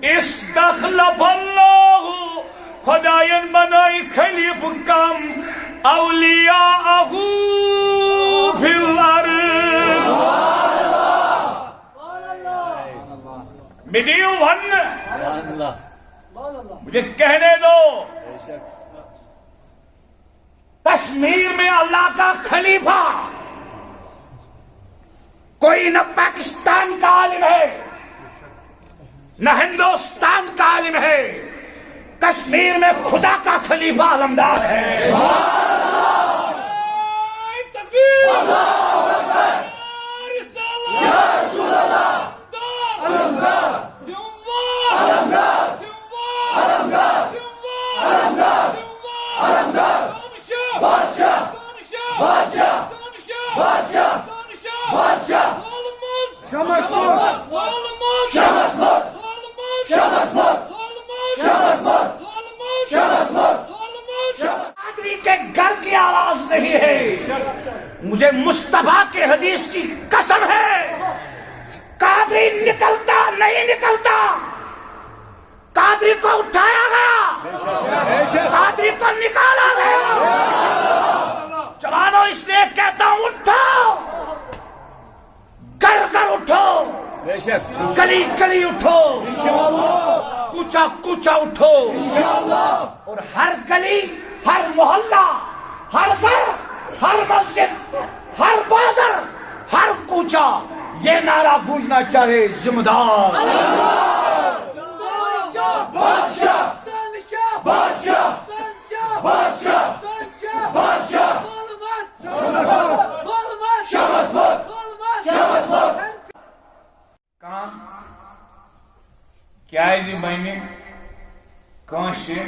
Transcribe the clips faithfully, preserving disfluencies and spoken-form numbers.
استخلف اللہ، خدایَن بنٲے خلیفہٕ کم، اولیاءہ فی الارض۔ مےٚ دِیِو وننہٕ، مجھے کہنے دو۔ کشمیر میں اللہ کا خلیفہ کوئی نہ پاکستان کا عالم ہے، نہ ہندوستان کا عالم ہے، کشمیر میں خدا کا خلیفہ علمدار ہے۔ قادری کے گھر کی آواز نہیں ہے، مجھے مصطفیٰ کے حدیث کی قسم ہے، قادری نکلتا نہیں نکلتا، قادری کو اٹھایا گیا، قادری کو نکالا گیا۔ جوانوں، اس لیے کہتا ہوں، اٹھو، گھر گھر اٹھو، گلی گلی اٹھو، کوچہ کوچہ اٹھو، اور ہر گلی، ہر محلہ، ہر گھر، ہر مسجد، ہر بازار، ہر کوچہ یہ نعرہ گونجنا چاہے، ذمہ دار۔ بادشاہ، بادشاہ، بادشاہ، بادشاہ، بادشاہ۔ کانٛہہ کیازِ بنہِ کٲنٛسہِ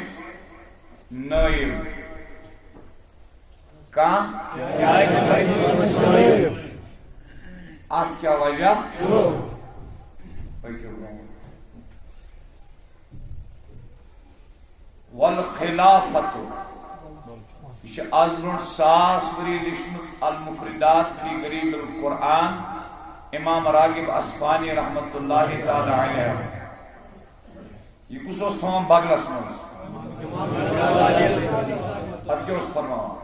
نٲیِب؟ کانٛہہ کیازِ بنہِ کٲنٛسہِ نٲیِب؟ اتھ کیٛاہ وجہ؟ پٔکِو برٛونٛہہ۔ والخلافت۔ یہِ چھِ از برونٛٹھ ساس ؤری لیچھمٕژ المفردات فی غریب القرآن، امام راغب اصفہانی رحمۃ اللہ تعالی علیہ۔ یہِ کُس اوس تھاوان بغلس منٛز؟ پتہٕ کیٛاہ اوس فرماوان؟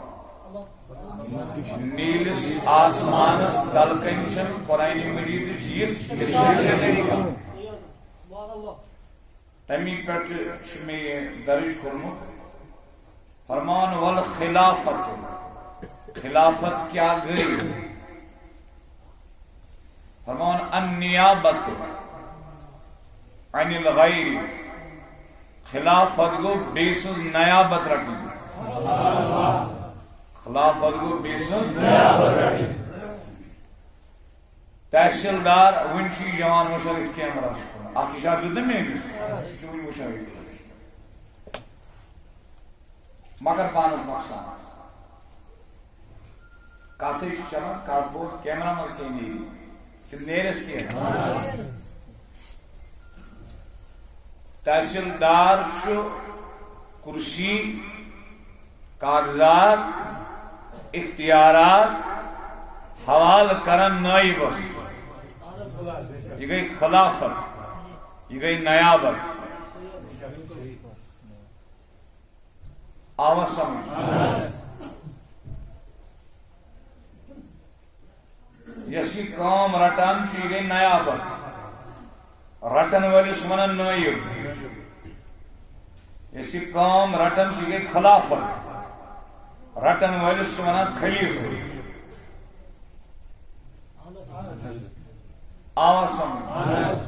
نیٖلِس آسمانس تل کنہِ چھنہٕ قرآن مجیدٕچ یِژھ ارشاد۔ تمی پٮ۪ٹھ چھُ مےٚ یہِ درٕج کوٚرمُت۔ فرمان والخلافت، خلافت کیٛاہ گٔے؟ فرمان النیابت عن الغیر، خلافت گوٚو بیٚیہِ سٕنٛز نیابت رٹٕنۍ۔ خلافت گوٚو بیٚیہِ سٕنٛز نیابت رٹٕنۍ۔ تحصیلدار، وُنہِ چھُ یہِ جوان وٕچھان أتھۍ کیمراہَس کُن۔ اَکھ اِشارٕ دیُت نہ مےٚ أمِس، سُہ چھُ وُنہِ وٕچھان أتھۍ کُن۔ مگر پانَس نۄقصان۔ کَتھٕے چھِ چَلان، کَتھ بوز، کیمرا منٛز کینٛہہ نیرِ، تِم نیرٮ۪س کینٛہہ۔ تحصیلدار چھُ کُرسی، کاغذات، اختیارات حوالہٕ کران نٲیبس۔ یہِ گٔے خلافت، یہِ گٔے نیابت۔ آوا سمجھ؟ یۄس یہِ کٲم رٹان چھُ، یہِ گٔے نیابت۔ رٹن وٲلِس چھِ ونان نٲیِب۔ یۄس یہِ کٲم رٹان چھِ، یہِ گٔے خلافت۔ رٹن وٲلِس چھِ ونان خلیفہٕ۔ آوا سمجھ؟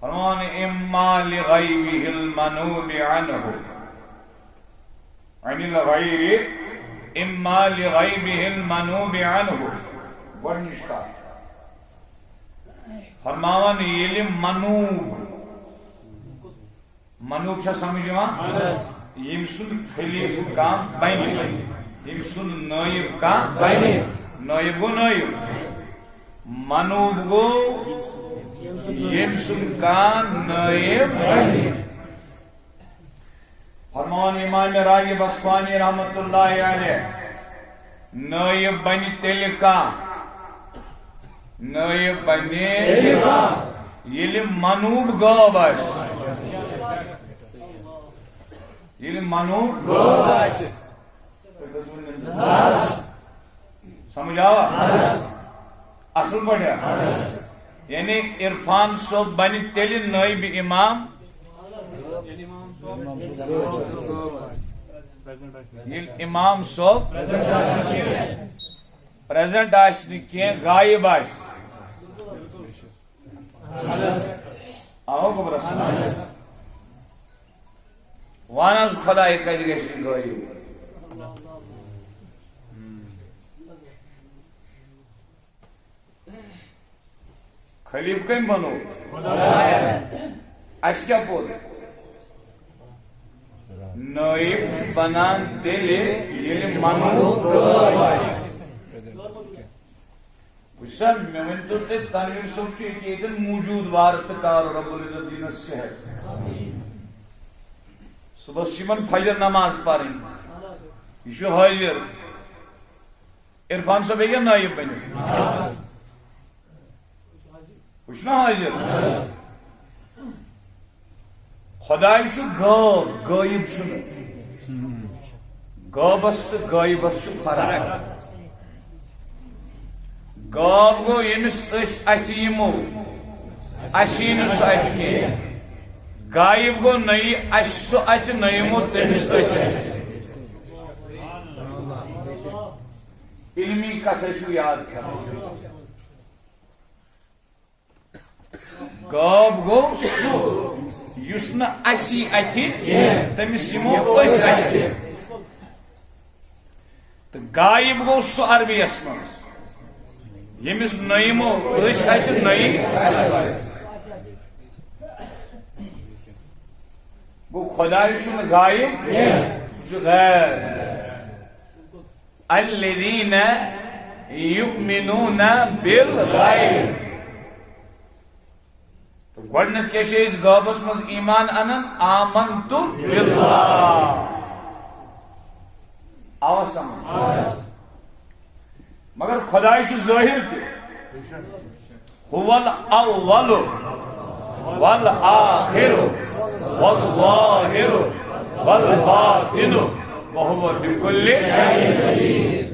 فرمان اما لغیبہ المنوب عنہ۔ عن الغیر اما لغیبہ المنوب عنہ۔ گۄڈٕنِچ کتھ۔ فرماوان ییٚلہِ منوب، منوب چھا سمجھ یِوان؟ ییٚمہِ سُنٛد خلیفہٕ کانٛہہ بنہِ، ییٚمہِ سُنٛد نٲیِب کانٛہہ بنہِ۔ نٲیِب گوٚو نٲیِب۔ منوب گوٚو ییٚمہِ سُنٛد کانٛہہ نٲیِب بنہِ۔ فرمان امام راغب اصفہانی رحمت اللہ علیہ، نٲیِب بنہِ تیٚلہِ کانٛہہ، نٲیِب بنہِ تیٚلہِ کانٛہہ، ییٚلہِ منوٗب غٲب آسہِ، ییٚلہِ منوٗب غٲب آسہِ، سمجھ آوا؟ اصل پٲٹھۍ۔ یعنی عرفان صٲب بنہِ تیٚلہِ نٲیِب امام، ییٚلہِ امام صٲب پریزنٹ آسہِ نہٕ کینٛہہ، غایب آسہِ۔ آو گوٚبرس؟ وَن حظ، خۄداے کَتہِ گژھِ غٲیِب؟ خلیٖفہٕ کٔمۍ بنوو؟ اَسہِ کیٛاہ پوٚر؟ نٲیِب چھُ بنان تیٚلہِ، ییٚلہِ منوٗب غٲب آسہِ۔ وٕچھ سا، مےٚ ؤنۍ تو تُہۍ، تنویر صٲب چھُ ییٚکیٛاہ ییٚتٮ۪ن موٗجوٗد، وارٕ تہٕ کارٕ، رب العزت دیٖنَس صحت۔ صُبحَس چھِ یِمَن فجر نماز پَرٕنۍ، یہِ چھُ حٲضِر۔ عرفان صٲب ہیٚکیٛاہ نٲیِب بٔنِتھ؟ ہُہ چھُنہ حٲضِر؟ خۄداے چھُ غٲب، غٲیِب چھُنہٕ۔ غٲبس تہٕ غٲیِبس چھُ فرق۔ غٲب گوٚو، ییٚمِس أسۍ اَتھِ یِمو، اَسہِ یی نہٕ سُہ اَتھِ کینٛہہ۔ غٲیِب گوٚو، نہ یی اَسہِ سُہ اَتھِ، نہ یِمو تٔمِس أسۍ اَتھِ۔ علمی کتھ ٲسِو یاد تھاوٕنۍ۔ غٲب گوٚو سُہ، یُس نہٕ اَسی اَتھِ، تٔمِس یِمو أسۍ اَتھِ۔ تہٕ غایب گوٚو سُہ عربی یَس منٛز، ییٚمِس نہٕ یِمو أسۍ اَتھِ، نہ یہِ۔ گوٚو، خۄداے چھُنہٕ غایب، سُہ چھُ غیب۔ الذين يؤمنون بالغيب۔ تہٕ گۄڈٕنیتھ کیٛاہ چھِ أسۍ غٲبس منٛز ایمان انان؟ آمنت باللہ۔ آوا سمجھ؟ مگر خۄداے چھُ ظٲہِر تہِ۔ هو الأول والآخر والظاهر والباطن وهو بكل شيء عليم۔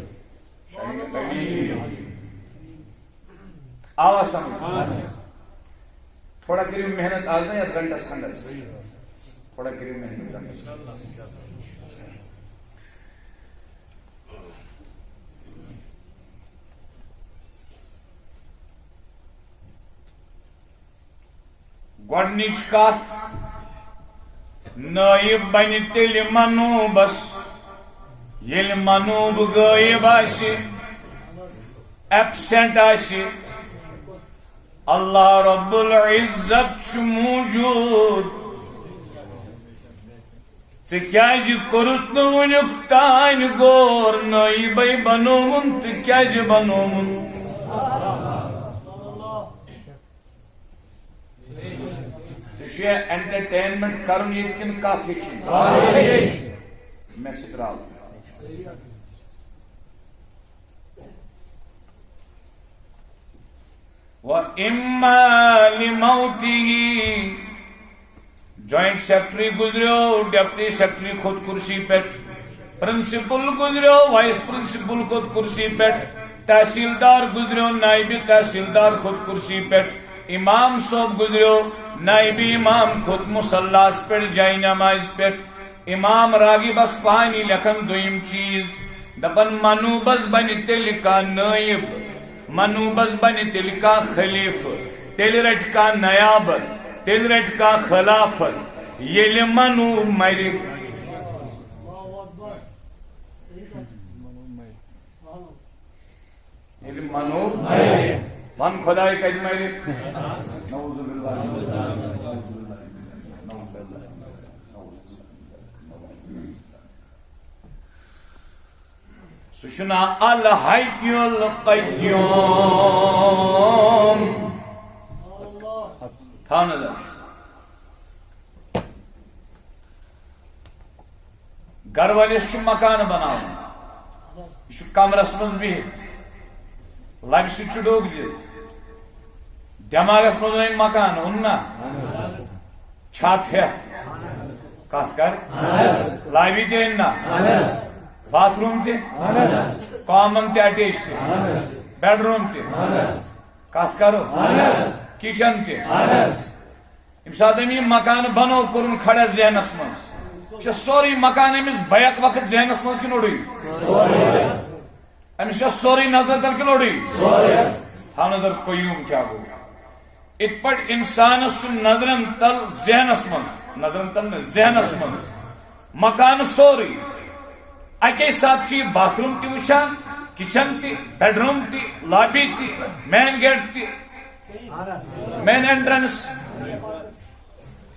آوا سمجھ؟ تھوڑا کٔرِو محنت آز نا یتھ گھنٹس کھنڈس۔ تھوڑا کٔرِو محنت گھنٹس کھنڈس۔ گۄڈٕنِچ کتھ، نٲیِب بنہِ تیٚلہِ منوٗبس، ییٚلہِ منوٗب غٲیب آسہِ، ایبسنٹ آسہِ۔ اللہ رب العزت چھُ موٗجوٗد۔ ژےٚ کیٛازِ کوٚرُتھ نہٕ وُنیُک تانۍ غور، نٲیِبے بنووُن تہٕ کیٛازِ بنووُن؟ ژےٚ چھُیا انٹرٹینمنٹ کرُن ییٚتہِ کِنہٕ کتھ ہیٚچھِنۍ؟ مےٚ سۭتۍ رل۔ و اما لموته۔ جوائنٹ سیکرٹری گزریو، ڈپٹی سیکرٹری کھوٚت کرسی پٮ۪ٹھ، پرنسپل گزریو، وائس پرنسپل کھوٚت کرسی پٮ۪ٹھ، تحصیلدار گزریو، نائب تحصیلدار کھوٚت کرسی پٮ۪ٹھ، امام صٲب گزریو، نائب امام کھوٚت مصلاس پٮ۪ٹھ، جاے نمازِ پٮ۪ٹھ۔ امام راغب اصفہانی لیکھان دوٚیِم چیٖز، دپان، منوٗبس بنہِ تیٚلہِ کانٛہہ نٲیِب، منوٗبس بنہِ تیٚلہِ کانٛہہ خلیفہٕ، تیٚلہِ رٹہِ کانٛہہ نیابت، تیٚلہِ رٹہِ کانٛہہ خلافت، ییٚلہِ منوٗب مرِ۔ ییٚلہِ منوٗب مرِ۔ ون، خۄداے کتہِ مرِ؟ نعوذ باللہ۔ سُہ چھُنہ الحی القیوم۔ تھاو نظر۔ گرٕ وٲلِس چھُ مکانہٕ بناوُن، یہِ چھُ کمرس منٛز بِہِتھ، لبہِ سۭتۍ چھُ ڈوٚگ دِتھ، دٮ۪ماغس منٛز أنۍ مکان، اوٚن نا؟ چھت ہٮ۪تھ۔ کتھ کر؟ لابی تہِ أنۍ نا؟ باتھ روم تہِ؟ کامن تہِ، اٹیچ تہِ؟ بیڈ روم تہِ؟ کتھ کرو؟ کچن تہِ؟ ییٚمہِ ساتہٕ أمۍ یہِ مکانہٕ بنوو، کوٚرُن کھڑا ذہنس منٛز، چھُ سورُے مکان أمِس بیک وقت ذہنس منٛز کِنہٕ اوٚڑُے؟ أمِس چھُ سورُے نظر تل کِنہٕ اوٚڑُے؟ تھاو نظر قیوم کیٛاہ گوٚو۔ یِتھ پٲٹھۍ انسانس چھُ نظرن تل ذہنس منٛز، نظرن تل نہٕ، ذہنس منٛز مکانہٕ سورُے۔ اَکے ساتہٕ چھُ یہِ باتھ روم تہِ وٕچھان، کچن تہِ، بیڈ روم تہِ، لابی تہِ، مین گیٹ تہِ، مین انٹرنس،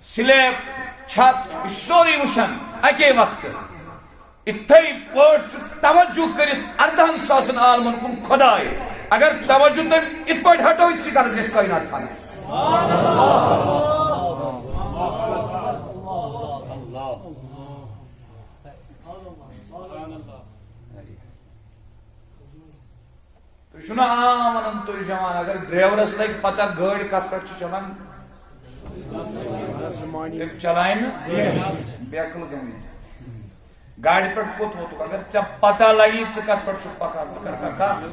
سلیب، چھت، یہِ چھُ سورُے وٕچھان اَکے وقتہٕ۔ اِتھَے پٲٹھۍ چھُ توجہ کٔرِتھ اَردَہَن ساسَن عالمَن کُن خۄداے۔ اگر توجہ تٔمۍ اِتھ پٲٹھۍ ہٹٲوِتھ، سُہ کَرَس گژھِ کائنات فنا۔ تُہۍ چھِو نا عام وَنان، تُہۍ جوان، اگر ڈرایورَس لَگہِ پَتہ گٲڑۍ کَتھ پٮ۪ٹھ چھِ چَلان، تٔمۍ چَلایہِ نہٕ، بیکٕل گٔمٕتۍ۔ گاڑِ پٮ۪ٹھ کوٚت ووتُکھ؟ اگر ژےٚ پَتہ لَگی ژٕ کَتھ پٮ۪ٹھ چھُکھ پَکان، ژٕ کَر کَتھ۔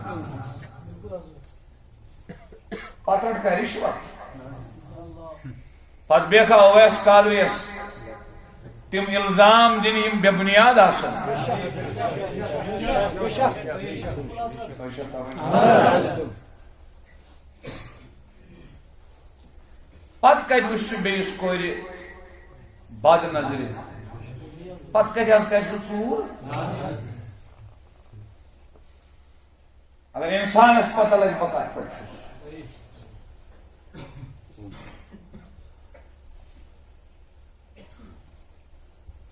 پَتہٕ رَٹکھا رِشوت؟ پَتہٕ بیٚہکھا اویس قادریَس تِم الزام دِنہِ یِم بے بُنیاد آسَن؟ پَتہٕ کَتہِ وٕچھ سُہ بیٚیِس کورِ بد نظرِ؟ پَتہٕ کَتہِ حظ کَرِ سُہ ژوٗر؟ اگر انسانس پتہ لگہِ بہٕ کتھ پٮ۪ٹھ چھُس۔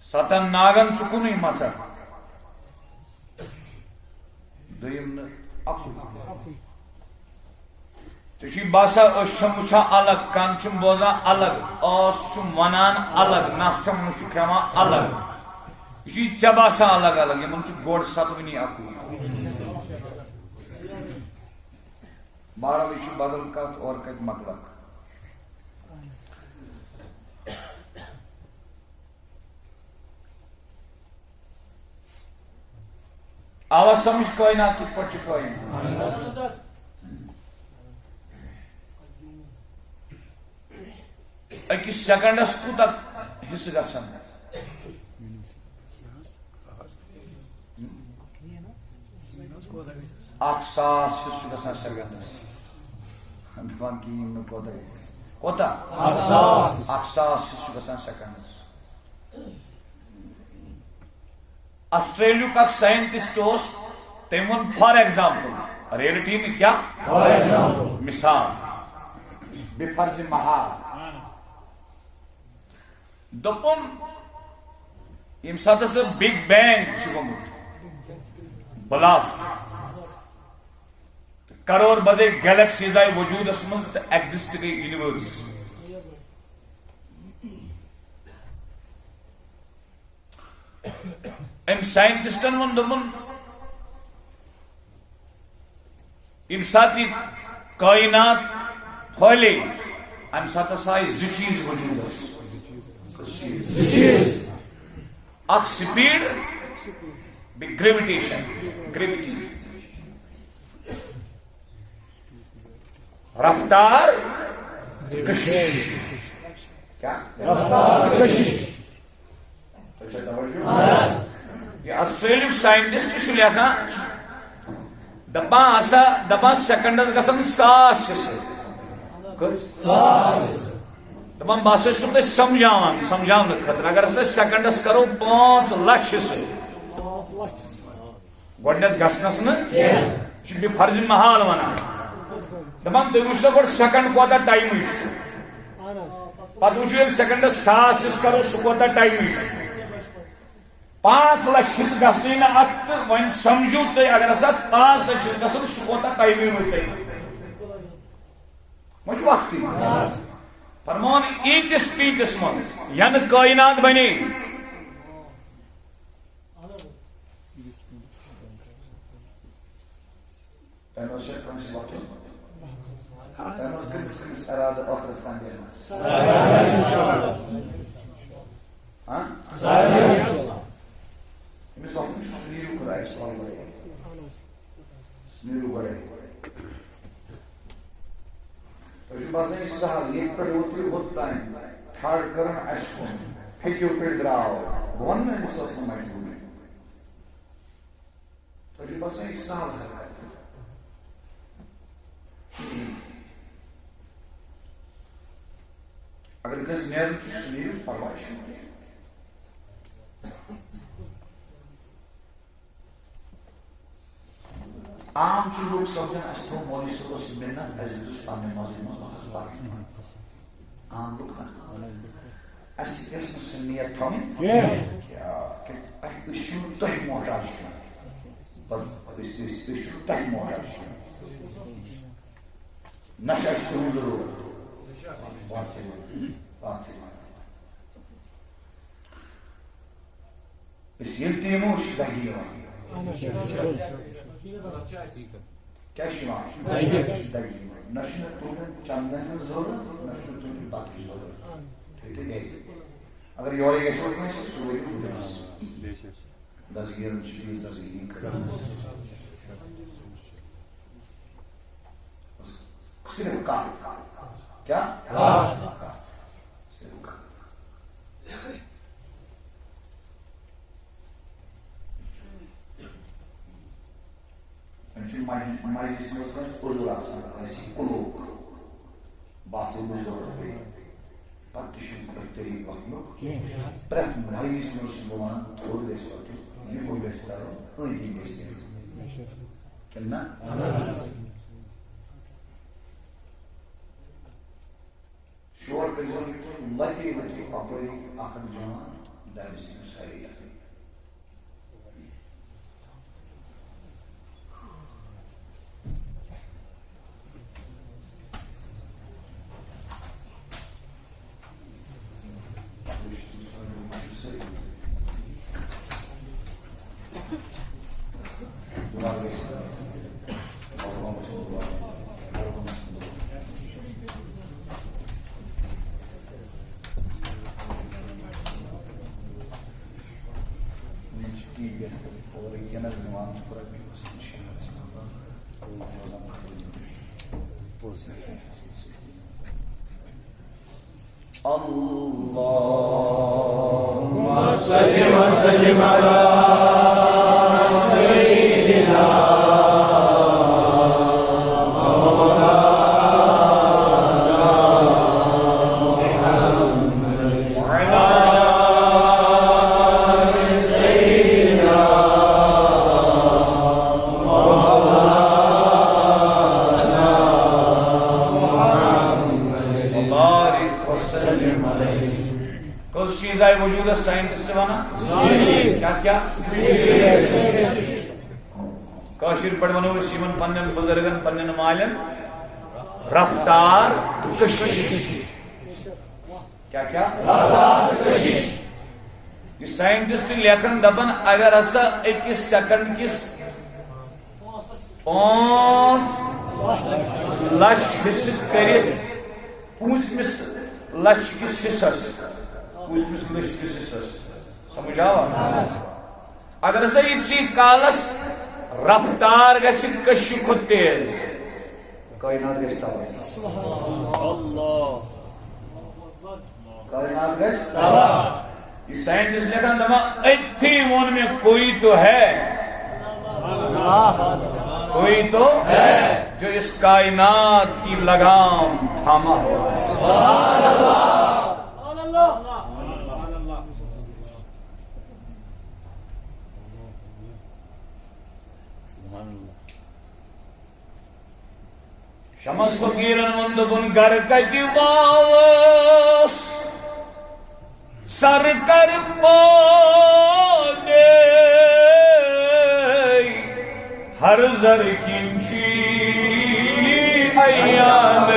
ستن ناگن چھُ کُنُے مژر، دوٚیِم نہٕ اکُے۔ ژےٚ چھُے باسان أچھ چھَم وٕچھان الگ، کَن چھُم بوزان الگ، ٲس چھُم وَنان الگ، نَس چھَم مُشُک ہٮ۪وان الگ۔ یہِ چھُے ژےٚ باسان الگ الگ، یِمَن چھُ گۄڈٕ ستوٕنی اَکُے۔ بہرحال، یہِ چھُ بدل کَتھ، اورٕ کَتہِ مۄکلکھ۔ آوا سمجھ کائنات کِتھ پٲٹھۍ چھِ قٲیِم؟ أکِس سیکنڈس کوٗتاہ حصہٕ گژھان؟ اکھ ساس حصہٕ چھُ گژھان سیکنڈس۔ دپان کِہیٖنۍ نہٕ، کوٗتاہ گژھِ؟ کوٗتاہ؟ اکھ ساس۔ اکھ ساس حصہٕ چھُ گژھان سیکنڈس۔ آسٹریلیاہُک اکھ سائنٹسٹ اوس، تٔمۍ ووٚن، فار ایگزامپل، ریئلٹی نہٕ، کیٛاہ؟ For example. مثال، بے فرض محال۔ دوٚپُن، ییٚمہِ ساتہٕ ہسا بگ بینگ چھُ گوٚمُت، بلاسٹ، کرور بجے گیلیکسیز آیہِ وجوٗدس منٛز تہٕ ایگزسٹ گٔے یونیورس۔ أمۍ ساینٹسٹن ووٚن، دوٚپُن، ییٚمہِ ساتہٕ یہِ کائنات پھٲلے، اَمہِ ساتہٕ ہسا آیہِ زٕ چیٖز وجوٗدس۔ زٕ چیٖز۔ اکھ سپیڈ، بیٚیہِ گریویٹیشن، گریویٹی۔ رفتار، کشش۔ کیا؟ رفتار، کشش۔ تۄہہِ چھا توجہ؟ یہِ آسٹریلیاہُک ساینٹسٹ چھُ لیکھان، دپان ہسا، دپان سیکنڈس گژھن ساس حصہٕ۔ کٔژ؟ ساس حصہٕ۔ دپان بہٕ ہسا چھُسو تۄہہِ سمجھاوان، سمجھاونہٕ خٲطرٕ، اگر ہسا سیکنڈس کرو پانٛژھ لچھ حصہٕ، گۄڈٕنیتھ گژھنس نہٕ کینٛہہ۔ یہِ چھُ بے فرض محال ونان۔ دپان تُہۍ وٕچھِو سا گۄڈٕ سیکنڈ کوتاہ ٹایمٕے چھُ۔ پتہٕ وٕچھِو ییٚلہِ سیکنڈس ساس حصہٕ کرو، سُہ کوتاہ ٹایمٕے چھُ۔ پانٛژھ لچھ حصہٕ گژھنٕے نہٕ اتھ، تہٕ وۄنۍ سمجھِو تُہۍ، اگر ہسا پانٛژھ لچھ حصہٕ گژھن، سُہ کوتاہ ٹایمٕے روٗد تۄہہِ؟ وۄنۍ چھُ وقتٕے۔ فرمان ییٖتِس پیٖنتِس منٛز، ینہٕ کائنات بنے۔ تۄہہِ ما چھےٚ کٲنٛسہِ وۄتھُن؟ تۄہہِ منٛز کٔمِس کٔمِس ارادٕ ٲخرس تام نیرنس؟ ہاں؟ أمِس وقتس چھُ سُہ نیرِو خۄدایَس حوالہٕ۔ سُہ نیرِو گۄڈَے۔ تۄہہِ چھُو باسان یہِ سہل، ییٚتہِ پٮ۪ٹھ ووت یہِ ہوٚت تام، ٹھاڈ کٔرٕن اَسہِ کُن، پھیٚکِو پٮ۪ٹھ درٛاو۔ بہٕ وَنہٕ نہٕ أمِس ٲس نہٕ مجبوٗری۔ تۄہہِ چھُو باسان یہِ سہل حرکت۔ اگر کٲنٛسہِ نیرُن چھُ، سُہ نیرِو، پرواے چھُنہٕ کینٛہہ۔ عام چھِ لوٗکھ سمجھان، اَسہِ تھوٚو مولوی صٲبَس منت، اَسہِ دیُتُس پنٛنہِ مسجدِ منٛز محض پَرُن۔ عام لوٗکھ نہ۔ اَسہِ گژھِ نہٕ سُہ نیت تھاوٕنۍ کینٛہہ۔ کیٛازِ أسۍ چھِنہٕ تۄہہِ محتاج کینٛہہ۔ بس، أسۍ، أسۍ، أسۍ چھِنہٕ تۄہہِ محتاج کینٛہہ۔ نہ چھِ اَسہِ تُہٕنٛز ضروٗرت۔ باتھٕے وَنان، باتھٕے وَنان۔ أسۍ ییٚلہِ تہِ یِمو، أسۍ چھِ دَگہِ یِوان۔ کیٛاہ چھِ یِوان؟ دَگہِ۔ أسۍ چھِ دَگہِ یِوان۔ نہ چھُ مےٚ تُہٕنٛدٮ۪ن چندن ہٕنٛز ضروٗرت، نہ چھُ مےٚ تُہٕنٛدِ بَتٕچ ضروٗرت۔ تھٲیِو تُہۍ گَرِ۔ اگر یورَے گژھِ وۄنۍ کٲنٛسہِ، سُہ وٲتِو وٕنکیٚنَس۔ دستگیرن چھِ تیٖژ دستگیری کٔرمٕژ۔ صرف کتھ۔ کیٛاہ؟ کتھ۔ صرف کتھ۔ وۄنۍ چھُ مج-، مجلسہِ منٛز کٲنٛسہِ عذر آسان، کٲنٛسہِ کُلوک۔ باتھ روٗمٕچ ضروٗرت پیٚیہِ، پتہٕ تہِ چھُنہٕ کانٛہہ طریٖقہٕ وۄتھنُک۔ کینٛہہ۔ پرٛٮ۪تھ مجلسہِ منٛز چھُس بہٕ وَنان، تھوٚد گژھِ وۄتھُن، یہِ کُن گژھِ تَرُن، أنٛدۍ أنٛدۍ گژھِ نیرُن۔ کِنہٕ نہ؟ شور کٔرۍزیو نہٕ کینٛہہ، لَتہِ لَتہِ اَپٲری اَکھ اَکھ جوان دارِ سۭتۍ سارے لَتہِ۔ اللهم صل وسلم على سيدنا وبارك وسلم عليه۔ کُس چیٖز آیہِ وجوٗدس؟ ساینٹسٹ ونان۔ کیٛاہ، کیٛاہ؟ کٲشِر پٲٹھۍ ونو أسۍ یِمن پننٮ۪ن بُزرگن، پننٮ۪ن مالٮ۪ن رفتار کشش۔ کیٛاہ، کیٛاہ؟ رفتار کشش۔ یہِ ساینٹسٹ لیکھن دپان، اگر ہسا أکِس سیکنڈ کِس پانٛژھ لچھ حصہٕ کٔرِتھ پوٗنٛژمِس لچھ کِس حصس، پوٗنٛژمِس لچھ کِس حصس۔ سمجھ آوا؟ اگر ہسا یِتھسٕے کالس رفتار گژھِ کٔشہِ کھۄتہٕ تیز، کائنات گژھِ تباہ۔ اللہ۔ کائنات گژھِ تباہ۔ یہ سائنٹسٹ لیکھان دپان، أتھی ووٚن مےٚ، کوئی تو ہے، کوئی تو ہے جو اس کائنات کی لگام تھاما ہو۔ سبحان اللہ۔ شمس فقیرن ووٚن، دوٚپُن، گرٕ کتہِ واوس سر کر پانے، ہر زر کِنۍ چھی ایان۔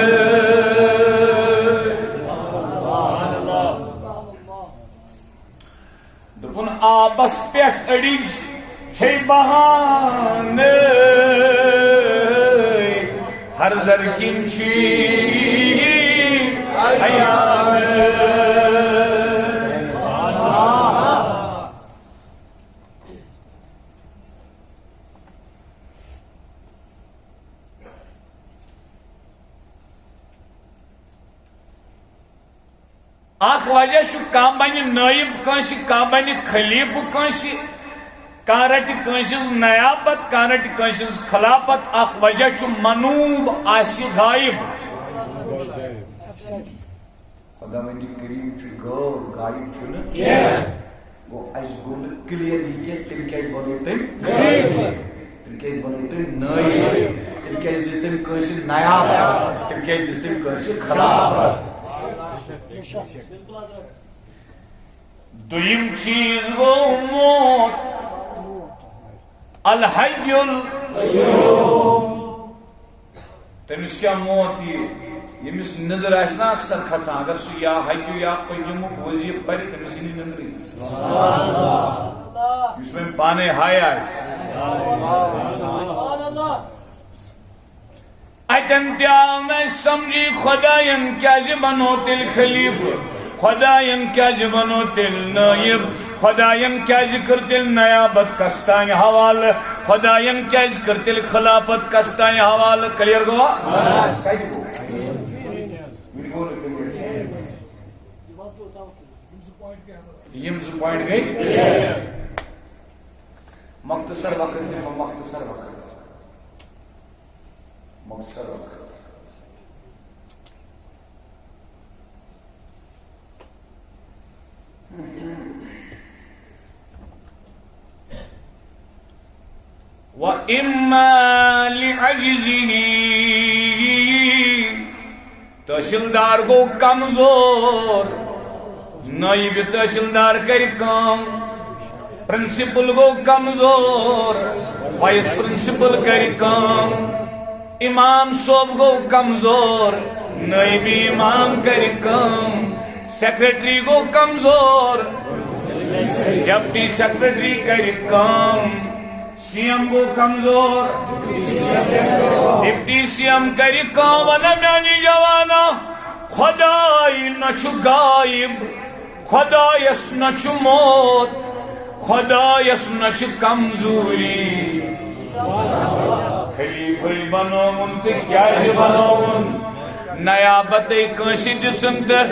دوٚپُن، آبس پٮ۪ٹھ أڑِج چھے بہانہٕ، ہر زرکین چی ایام۔ اکھ وجہ چھُ، کانٛہہ بنہِ نٲیِب کٲنٛسہِ، کانٛہہ بنہِ خلیفہٕ کٲنٛسہِ، کانٛہہ رٹہِ کٲنٛسہِ ہٕنٛز نیابت، کانٛہہ رٹہِ کٲنٛسہِ ہٕنٛز خلافت۔ اکھ وجہ چھُ منوب آسہِ غایب۔ خداوندِ کریم چھُ غٲب، غایب چھُنہٕ۔ گوٚو، اَسہِ گوٚو نہٕ clear یہِ کینٛہہ، تیٚلہِ کیٛازِ بنٲوۍ تٔمۍ؟ تیٚلہِ کیٛازِ بنٲوۍ تٔمۍ نٲیِب؟ تیٚلہِ کیٛازِ دِژ تٔمۍ کٲنٛسہِ نیابت؟ تیٚلہِ کیٛازِ دِژ تٔمۍ کٲنٛسہِ خلافت؟ دوٚیِم چیٖز گوٚو موت۔ الحی القیوم۔ تٔمِس کیٛاہ موت یی؟ ییٚمِس نِندٕر آسہِ نا اکثر کھژان، اگر سُہ یا حیُّ یا قیوٗمُک وظیٖفہٕ پرِ، تٔمِس یی نہٕ نِندرٕے۔ یُس وۄنۍ پانے ہاے آسہِ۔ اتٮ۪ن تہِ آو نہٕ اَسہِ سمجھی، خۄداین کیٛازِ بنوو تیٚلہِ خلیفہٕ؟ خۄداین کیٛازِ بنوو تیٚلہِ نٲیِب؟ خۄداین کیٛازِ کٔر تیٚلہِ نیابت کس تانۍ حوالہٕ؟ خۄداین کیٛازِ کٔر تیٚلہِ خلافت کس تانۍ حوالہٕ؟ Clear گوٚوا؟ کتہِ گوٚو؟ وۄنۍ گوٚو نہٕ clear۔ یِم زٕ point گٔے۔ مختصر وقت دِمو، مختصر وقت۔ مختصر وقت۔ وَإِمَّا لِعَجْزِهِ، تحصیلدار گوٚو کمزور، نٲیِب تحصیلدار کرِ کٲم، پرنسپل گوٚو کمزور، وائس پرنسپل کرِ کٲم، امام صٲب گوٚو کمزور، نٲیِب امام کرِ کٲم، سیکرٹری گوٚو کمزور، ڈپٹی سیکرٹری کرِ کٲم، سی ایم گوٚو کمزور، ڈپٹی سی ایم کرِ کٲم۔ ونہ میانہِ جوانا، خداے نہ چھُ غایب، خدایس نہ چھُ موت، خدایس نہ چھُ کمزوری۔ خلیفے بنووُن تہٕ کیازِ بنووُن؟ نیابتے کٲنٛسہِ دِژٕن تہٕ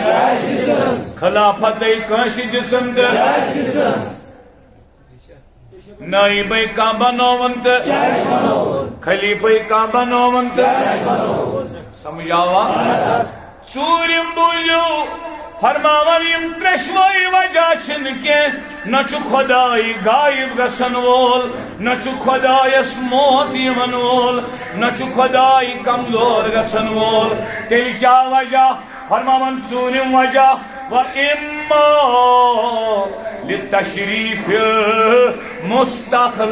خلافتے کٲنٛسہِ دِژٕن تہٕ نٲیِبے کانٛہہ بنووُن تہٕ خلیفے کانٛہہ بنووُن تہٕ۔ سمجھ آوا؟ ژوٗرِم بوٗزِو، فرماوان یِم ترٛیشوَے وجہ چھِنہٕ کینٛہہ، نہ چھُ خداے غایب گژھن وول، نہ چھُ خدایس موت یِوان وول، نہ چھُ خداے کمزور گژھن وول۔ تیٚلہِ کیٛاہ وجہ؟ فرماوان ژوٗرِم وجہ، وَإِمَّا لِتَشْرِيفِ الْمُسْتَخْلَفِ۔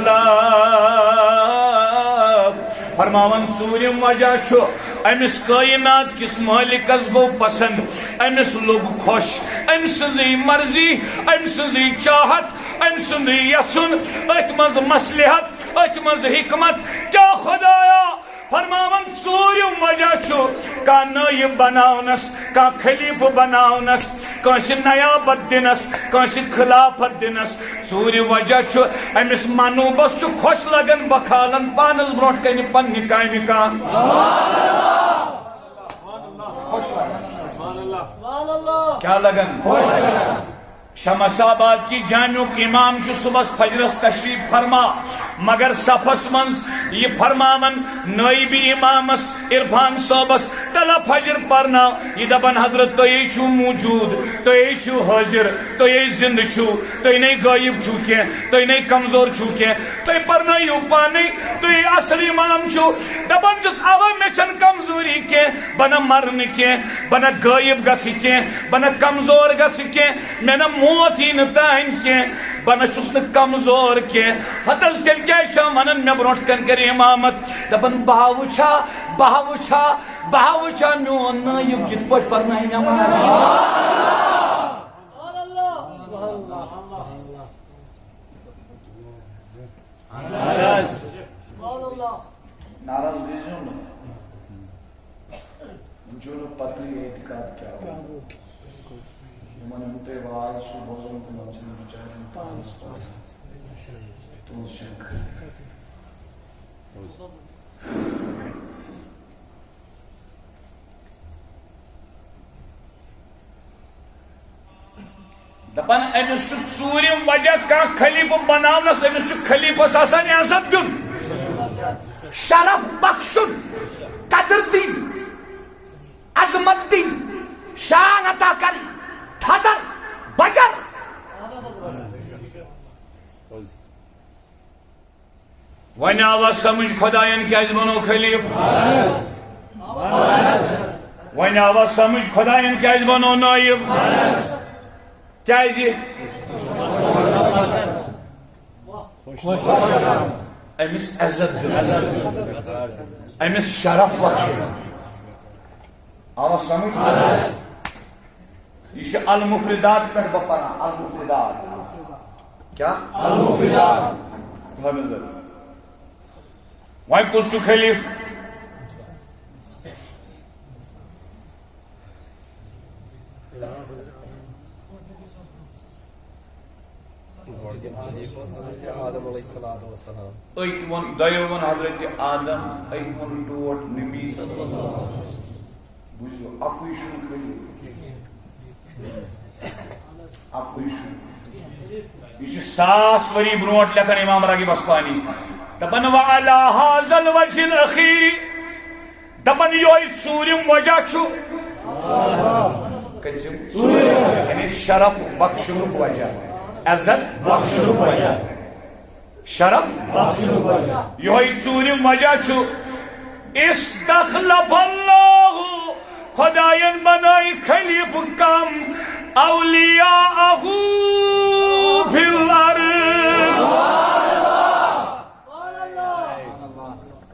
فرماوان ژوٗرِم وجہ چھُ، أمِس کائنات کِس مٲلِکَس گوٚو پسند، أمِس لوٚگ خۄش، أمۍ سٕنٛزٕے مرضی، أمۍ سٕنٛزٕے چاہت، أمۍ سُنٛدٕے یژھُن، أتھۍ منٛز مصلحت، أتھۍ منٛز حکمت۔ کیٛاہ خدایا؟ فرماوان ژوٗرِم وجہ چھُ کانٛہہ نٲیِب بناونس، کانٛہہ خلیفہٕ بناونس، کٲنٛسہِ نیابت دِنس، کٲنٛسہِ خلافت دِنس۔ ژوٗرِ وجہ چھُ أمِس منوٗبس چھُ خۄش لگان بہٕ کھالن پانس برونٛٹھ کنہِ پننہِ کامہِ کانٛہہ۔ خۄش لگان۔ کیٛاہ لگان؟ خۄش لگان۔ شمس آباد کی جامعُک امام چھُ صبحس فجرس تشریف فرما، مگر صفس منٛز یہِ فرماوان نٲیِب امامس عرفان صٲبس تلہ فجر پرناو، یہِ دپان، حضرت، تُہۍ چھِو موجود، تُہۍ چھِو حٲضِر، تُہۍ زِندٕ چھِو، تُہۍ نے غٲیِب چھِو کینٛہہ، تُہۍ نے کمزور چھِو کینٛہہ، تُہۍ پرنٲیِو پانے، تُہۍ اصل امام چھِو۔ دپان چھُس، اوا مےٚ چھَنہٕ کمزوری کینٛہہ، بہٕ نہ مرٕ نہٕ کینٛہہ، بہٕ نہ غٲیِب گژھٕ کینٛہہ، بہٕ نہ کمزور گژھٕ کینٛہہ، مےٚ نہ موت یی نہٕ تانۍ کینٛہہ، بہٕ نہ چھُس نہٕ کمزور کینٛہہ۔ ہتس تیٚلہِ کیٛازِ چھا ونان مےٚ برونٛٹھ کنہِ کرِ امامت؟ دپان بہٕ ہا وٕچھا، بہٕ ہا وٕچھا، بہٕ ہا وٕچھا میون نٲیِب کِتھ پٲٹھۍ پرنایہِ نٮ۪ماز۔ ناراض گٔژھِو نہٕ۔ تۄہہِ واز چھُ بوزُن، تِمن چھُنہٕ بِچارٮ۪ن پانس پتہ۔ تُہٕنٛز چھَنہٕ خٲطرٕ۔ دپان، أمِس چھُ ژوٗرِم وجہ کانٛہہ خلیفہٕ بناونس، أمِس چھُ خلیفس آسان عزت دیُن، شرف بخشُن، قدر دِنۍ، عظمت دِنۍ، شان عطا کرٕنۍ، تھزر بجر۔ وۄنۍ آوا سمجھ خداین کیازِ بنو خلیفہٕ؟ وۄنۍ آوا سمجھ خداین کیازِ بنو نٲیِب؟ کیازِ؟ أمِس عزت دیُن، أمِس شرف بخشُن۔ آوا سمجھ؟ یہِ چھُ المفردات پٮ۪ٹھ بہٕ پران، المفردات۔ کیٛاہ؟ المفردات۔ اہن حظ۔ وۄنۍ کُس چھُ خلیفہٕ؟ آدم علیہ الصلوۃ والسلام۔ أکۍ ووٚن، دۄیو ووٚن حضرت آدم، أکۍ ووٚن ٹوٹھ نبی۔ بوٗزِو، اَکُے چھُنہٕ خلیفہٕ۔ اَکُے چھُ۔ یہِ چھُ ساس ؤری برونٛٹھ لیکھان امام راغب اصفہانی۔ دَپان، "وعلی ھذا الوجہ الاخیر"۔ دَپان، یِہوٚے ژوٗرِم وجہ چھُ۔ کٔژِم؟ ژوٗرِم۔ یعنی شرف بخشنُک وجہ، عزت بخشنُک وجہ۔ شرف۔ یِہوٚے ژوٗرِم وجہ چھُ، استخلف اللہ، خدایَن بنٲے خلیفہٕ کم، اولیاءہ فی الارض۔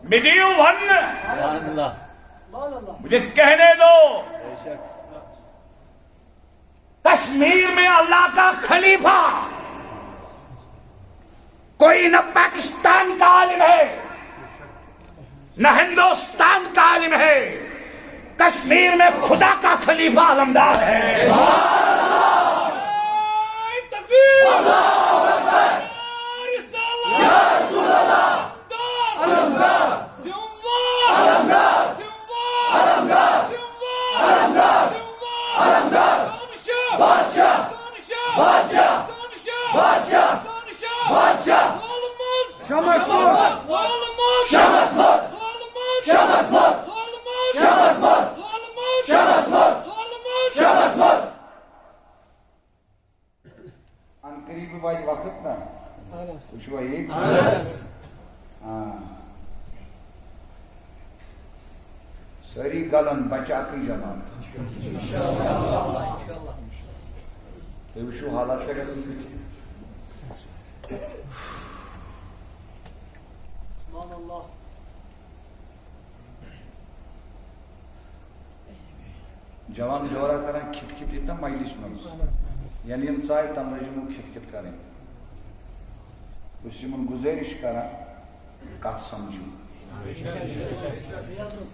مےٚ دِیِو وننہٕ۔ مجھے کہنے دو۔ کشمیر میں اللہ کا خلیفہ کوئی نہ پاکستان کا عالم ہے، نہ ہندوستان کا عالم ہے، کشمیر میں خدا کا خلیفہ علمدار ہے۔ تکبیر! اللہ اکبر! یا رسول اللہ! علمدار! علمدار! علمدار! علمدار! بادشاہ! بادشاہ! بادشاہ! بادشاہ! شمس مت! شمس مت! شمس مت! شمس مت! ان قریب واتہِ وقت نا۔ اہن حظ۔ تُہۍ چھِوا ییٚتہِ؟ اہن حظ۔ آ۔ سٲری گلن، بچہِ اکٕے جماعت۔ تُہۍ وٕچھِو حالات کیٛاہ گژھن بٕتھِ۔ جوان جورا کران کھِتھ کھِتھ ییٚتہِ نہ مجلس منٛز۔ ییٚلہِ یِم ژاے، تَمہِ لَجہِ یِمو کھِتھ کھِتھ کرٕنۍ۔ بہٕ چھُس یِمن گُزٲرِش کران، کتھ سمجھِو۔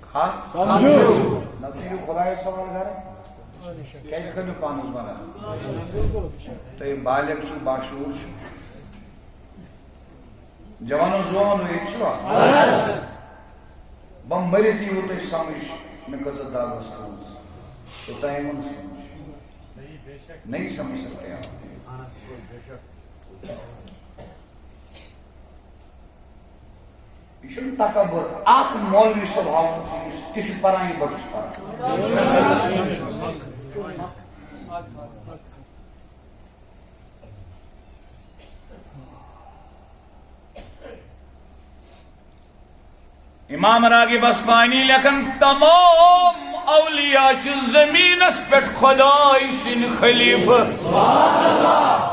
کتھ سمجھِو۔ نتہٕ یِیِو خۄدایس حوالہٕ کرٕنۍ۔ کیٛازِ کٔرِو پانس بنان؟ تُہۍ بالغ چھِو، باشعوٗر چھِو۔ جوانو، زوانو، ییٚتہِ چھِوا؟ اہن حظ۔ بہٕ مٔرِتھ یِیِو تۄہہِ سمجھ، مےٚ کۭژاہ دگ ٲس کھٔژمٕژ۔ توٚتام یِمو نہٕ سمجھ۔ نہیں سمجھ سکتے آپ۔ یہِ چھُنہٕ تکبر، اکھ مولوی صٲب ہاوُن ژٕ یُس تہِ چھُ پران، یہِ بہٕ چھُس پران۔ امام راغب اصفہانی لیکھان، تمام اولیاء چھِ زمینس پٮ۪ٹھ خداے سٕنٛدۍ خلیفہٕ،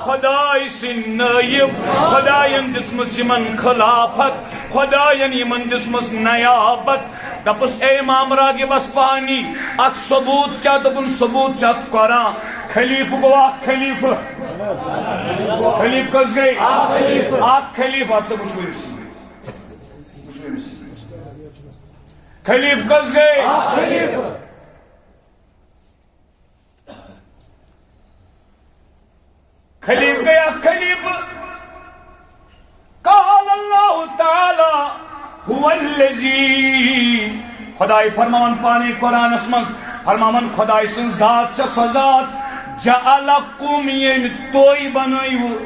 خداے سٕنٛدۍ نٲیِب، خداین دِژمٕژ یِمن خلافت، خداین یِمن دِژمٕژ نیابت۔ دپُس، اے امام راغب اصفہانی، اتھ ثبوت کیٛاہ؟ دوٚپُن، ثبوت چھُ اتھ قرآن۔ خلیفہٕ گوٚو اکھ خلیفہٕ۔ خلیفہٕ کٔژ گٔے؟ اکھ خلیفہٕ۔ اتھ سا وٕچھو أمۍ سٕے۔ وٕچھو أمۍ سٕے۔ خلیفہٕ کٔژ گٔے؟ اکھ خلیفہٕ۔ خلیفہ گٔیا خلیفہ۔ قال اللہ تعالی هو الذی، خدای فرماوان پانے قرآنس منٛز، فرماوان خدای سٕنٛز ذات چھےٚ سۄ ذات، جعلکم، ییٚمۍ تُہۍ بنٲیوٕ۔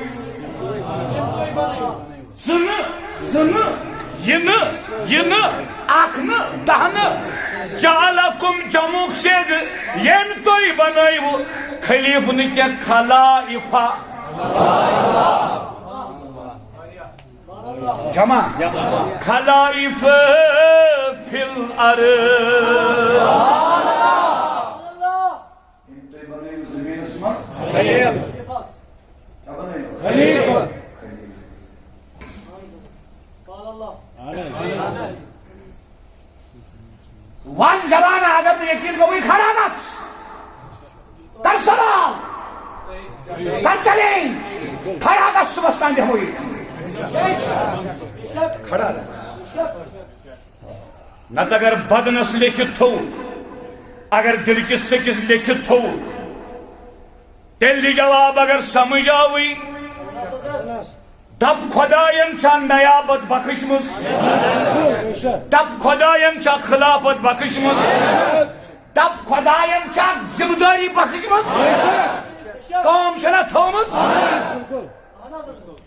زٕ نہٕ، زٕ نہٕ، یہِ نہٕ، یہِ نہٕ، اکھ نہٕ، دَہ نہٕ۔ جعلکم جمعُک صیغہٕ، ییٚمۍ تُہۍ بنٲیوٕ خلیفہٕ نہٕ کینٛہہ، خلائفہ۔ جمع۔ خلائف فی الارض۔ ییٚمۍ تُہۍ بنٲیِو زٔمیٖنَس منٛز۔ خلیفہٕ۔ کیٛاہ بنٲیِو؟ خلیفہٕ۔ خلیفہٕ۔ وَن زبان، اگر نہٕ یقیٖن گوٚوُے، کھڑا گژھ۔ کر سوال۔ کر چیلنج۔ کھڑا گژھ، صُبحس تام بیٚہمو ییٚتی۔ کھڑا گژھ۔ نتہٕ اگر بدنس لیکھِتھ تھوٚو، اگر دِلکِس ژٔکِس لیکھِتھ تھوٚو، تیٚلہِ دِ جواب اگر سمجھ آوٕے۔ دپ خداین چھا نیابت بخشمٕژ؟ دپ خداین چھا خلافت بخشمٕژ؟ دپ خداین چھا ذمہ داری بخشمٕژ؟ کٲم چھنا تھٲومٕژ؟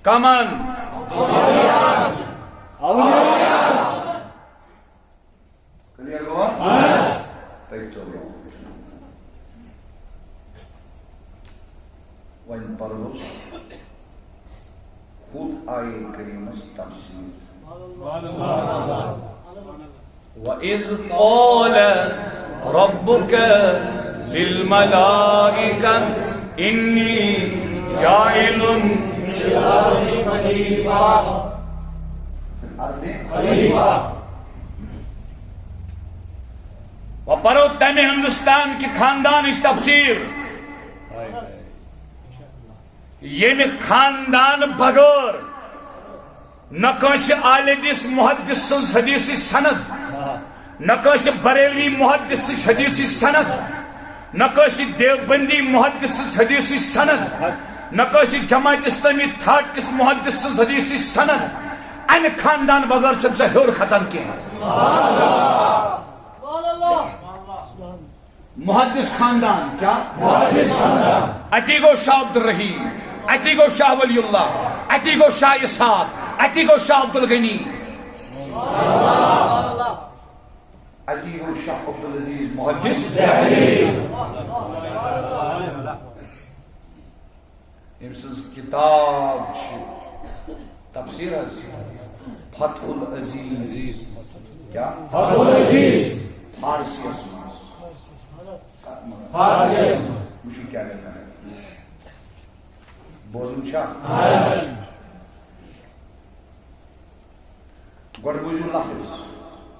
کمن؟ کلیئر گوٚوا؟ پٔکۍتو برٛونٛہہ۔ وۄنۍ پرو أسۍ خود آیے کریمس تفسیر۔ وَإِذْ قَالَ رَبُّكَ لِلْمَلَائِكَةِ إِنِّي جَاعِلٌ فِي الْأَرْضِ خَلِيفَةً۔ وۄنۍ پرو تمہِ ہندوستان کہِ خاندانٕچ تفسیر، ییٚمہِ خاندان بغٲر نہ کٲنٛسہِ آلِ حدیث محدث سٕنٛز حدیثی سند، نہ کٲنٛسہِ بریلوی محدث سٕنٛز حدیثی سند، نہ کٲنٛسہِ دیوبندی محدث سٕنٛز حدیثی سند، نہ کٲنٛسہِ جماعت اسلامی تھاٹ کِس محدث سٕنٛز حدیثی سند، امہِ خاندان بغٲر چھُنہٕ سُہ ہیوٚر کھسان کینٛہہ۔ محدث خاندان، کیا؟ محدث خاندان۔ اتی گو شاہ عبدالرحیم، اتی گو شاہ ولی اللہ، اتی گو شاہ اسحاق، اتی گو شاہ عبدالغنی۔ اتی گو شاہ عبدالعزیز محدث۔ أمۍ سٕنٛز کِتاب چھِ تفسیر حظ فتح العزیز۔ کیا؟ فتح العزیز۔ فارسی یس منٛز۔ فارسی یس منٛز۔ وٕچھِو کیٛاہ لیکھان۔ بوزُن چھا؟ گۄڈٕ بوٗزِو لفظ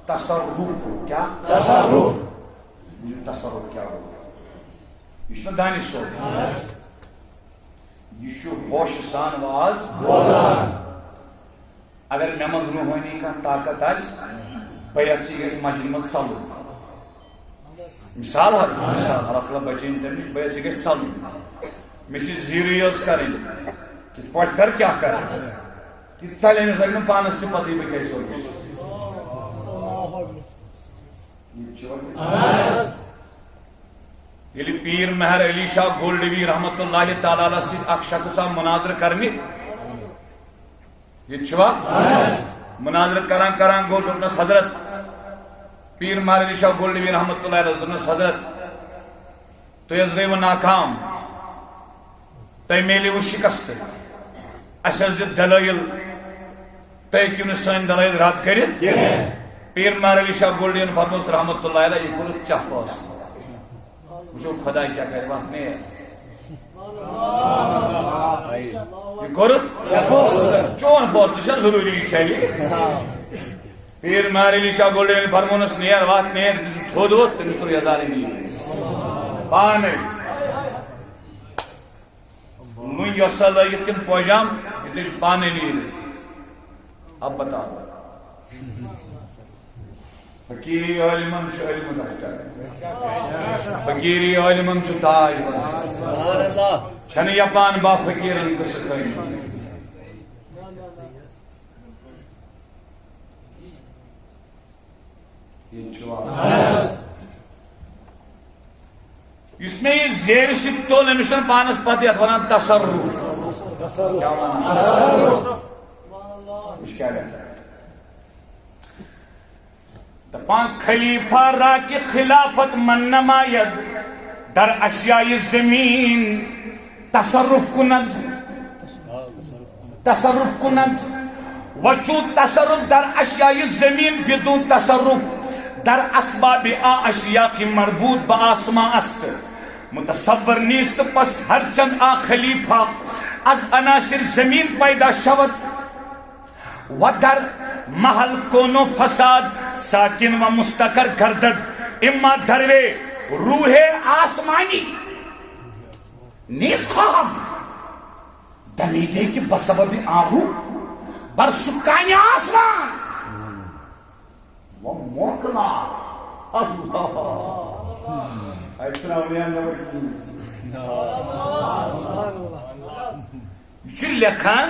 تصرف۔ کیا؟ تصرف۔ بوٗزِو تصرف کیا گوٚو۔ یہِ چھُنہ دانش صٲب۔ یہِ چھُ ہوشہٕ سان واز بوزان۔ اگر مےٚ منٛز روحٲنی کانٛہہ طاقت آسہِ، بہٕ یژھٕ یہِ گژھِ مسجدِ منٛز ژلُن۔ مثال حظ، مثال، اللہ تعالیٰ بچٲیِن تَمہِ نِش، بہٕ یژھٕ یہِ گژھِ ژلُن۔ مےٚ چھِ زیٖرٕے یٲژ کَرٕنۍ۔ کِتھ پٲٹھۍ کَرٕ، کیٛاہ کَرٕ؟ یہِ ژَلہِ أمِس، لَگہِ نہٕ پانَس تہِ پَتہٕ، بہٕ کیٛازِ ژوٚلُس۔ ییٚلہِ پیٖر مہر علی شاہ گولڈوی رحمتہ اللہ تعالیٰ علیہ سۭتۍ اکھ شخص آو مناظرٕ کرنہِ، ییٚتہِ چھُوا؟ مناظرٕ کران کران گوٚو، دوٚپنَس، "حضرت"، پیٖر مہر علی شاہ گولڈوی رحمتہ اللہ علیہ دوٚپنَس، "حضرت، تُہۍ حظ گٔیوٕ ناکام، تۄہہِ میلیوٕ شِکست، اَسہِ حظ دِتھ دلٲیِل، تُہۍ ہیٚکِو نہٕ سٲنۍ دلٲیِل رد کٔرِتھ کینٛہہ۔" پیٖر مہر علی شاہ گولڈویَن فرمووُس رحمتہ اللہ علیہ، "یہِ کوٚرُتھ ژےٚ فٲصلہٕ، وٕچھو خۄداے کیٛاہ کَرِ، وَتھ نیر۔" یہِ کوٚرُتھ؟ چون فٲصلہٕ چھا ضروٗری، یہِ چھا یہِ؟ پیٖر مہر علی شاہ گولڈویَن فرمونَس، "نیر، وَتھ نیر۔" تٔمۍ سُنٛد تھوٚد ووٚتھ، تٔمِس تُل یَزارِ نیٖرِتھ۔ پانَے۔ نُن یۄس سا لٲگِتھ کِنہٕ پٲجام، یہِ ژےٚ چھُ پانَے نیٖرِتھ۔ اب بتاؤ۔ فقیری عالمن چھُ علم دفتر۔ فقیری عالمن چھُ تاج بنسبت۔ سبحان اللہ۔ چھنہٕ یپان با فقیرن قصہٕ کٲنی۔ ییٚتہِ چھُ وَنان۔ یُس مےٚ یہِ زیرِ سۭتۍ توٚل، أمِس چھُنہٕ پانَس پَتہٕ یَتھ وَنان تصرف۔ کیٛاہ وَنان؟ تصرف۔ وٕچھ کیٛاہ لیکھان۔ دپان خلیفہ را کہ خلافت من نماید، در اشیاء زمین تصرف کنند۔ تصرف کنند۔ و چون تصرف در اشیاء زمین بدون تصرف در اسباب آ اشیاء که مربوط به آسمان است، متصور نیست، پس هرچند آ خلیفه از عناصر زمین پیدا شود، و در محل کون و فساد ساکن و مستقر گردد، اما در وی روح آسمانی نیز خواهم دمیده که به سبب آهو بر سکان آسمان و مکنا اللہ۔ اَتہِ چھُنہٕ اولیاء نٮ۪بر کِہیٖنۍ۔ یہِ چھُ لیکھان،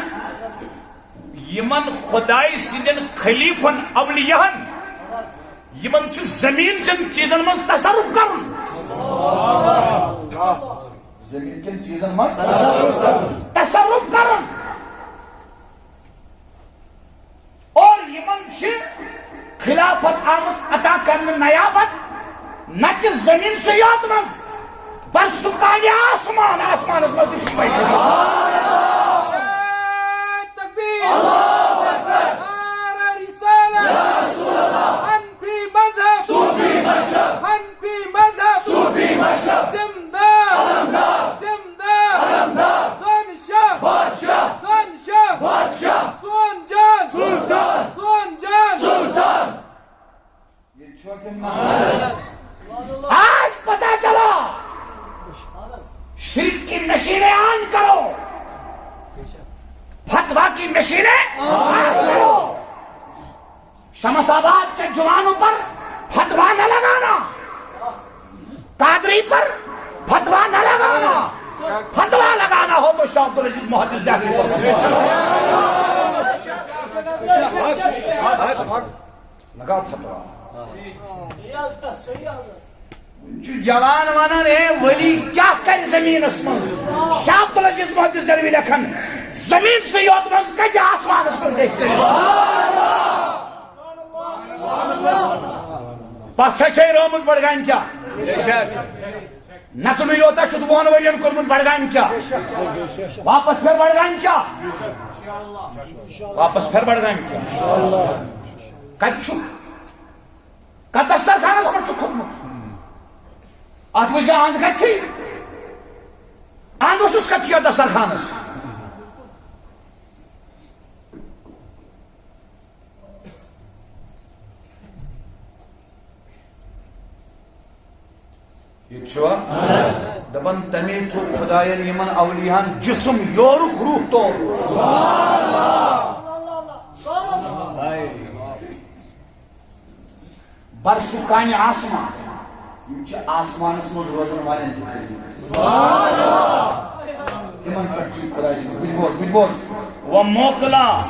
یِمن خۄداے سٕنٛدٮ۪ن خلیفن، اولیاہن، یِمن چھُ زٔمیٖن چٮ۪ن چیٖزن منٛز تصرف کرُن۔ زٔمیٖن چٮ۪ن چیٖزن منٛز تصرف کرُن۔ اور یِمن چھِ خلافت آمٕژ عطا کرنہٕ نیابت، نہ کہِ زٔمیٖنسٕے یوت منٛز، بل سکانِ آسمان، آسمانس منٛز تہِ چھُ یِمے۔ تکبیر! اللہ اکبر! نعرہ رسالت! یا رسول اللہ! حنفی مذہب! صوفی مذہب! حنفی مذہب! صوفی مذہب! زندہ! علمدار! زندہ! علمدار! زن شاہ! بادشاہ! زن شاہ! بادشاہ! سون جان! سلطان! سون جان! سلطان! یہ چھوٹے محمد۔ آج پتہ چلا، شرک کی مشینیں آن کرو، فتوا کی مشینیں آن کرو۔ شمس آباد کے جوانوں پر فتوا نہ لگانا، قادری پر فتوا نہ لگانا۔ فتوا لگانا ہو تو شاہ عبدالعزیز محدث دہلوی پر لگاؤ فتوا۔ وۄنۍ چھُ جوان ونان، ہے ولی کیٛاہ کرِ زٔمیٖنس منٛز؟ شاہ عبدالعزیز محدث دہلوی لیکھان، زٔمیٖنسٕے یوت منٛز کتہِ آسمانس منٛز گژھِ کٔرِتھ؟ پتھ چھا چھے رٲومٕژ بڈگامہِ کیٛاہ؟ نژنہٕ یوتا چھُ دُوہن ؤرین کوٚرمُت بڈگامہِ کیٛاہ؟ واپس پھر بڈگامہِ کیٛاہ؟ واپس پھر بڈگامہِ کیٛاہ؟ کتہِ چھُ؟ کتھ دسترخانس پٮ۪ٹھ چھُ کھوٚتمُت؟ اتھ وٕچھ زِ اند کتہِ چھُ؟ اند اوسُس کتہِ چھُ یتھ دسترخانس؟ ییٚتہِ چھُوا؟ دپان تَمے تھوٚو خۄدایَن یِمن اولیاہن جسم یورُک روح تورُک۔ بر سکانِ آسمان۔ یِم چھِ آسمانس منٛز روزن والٮ۪ن تہِ خلیفہٕ۔ تِمن پٮ۪ٹھ چھُ خۄداے سُنٛد، بہٕ تہِ بوز، بہٕ تہِ بوز۔ و موکلا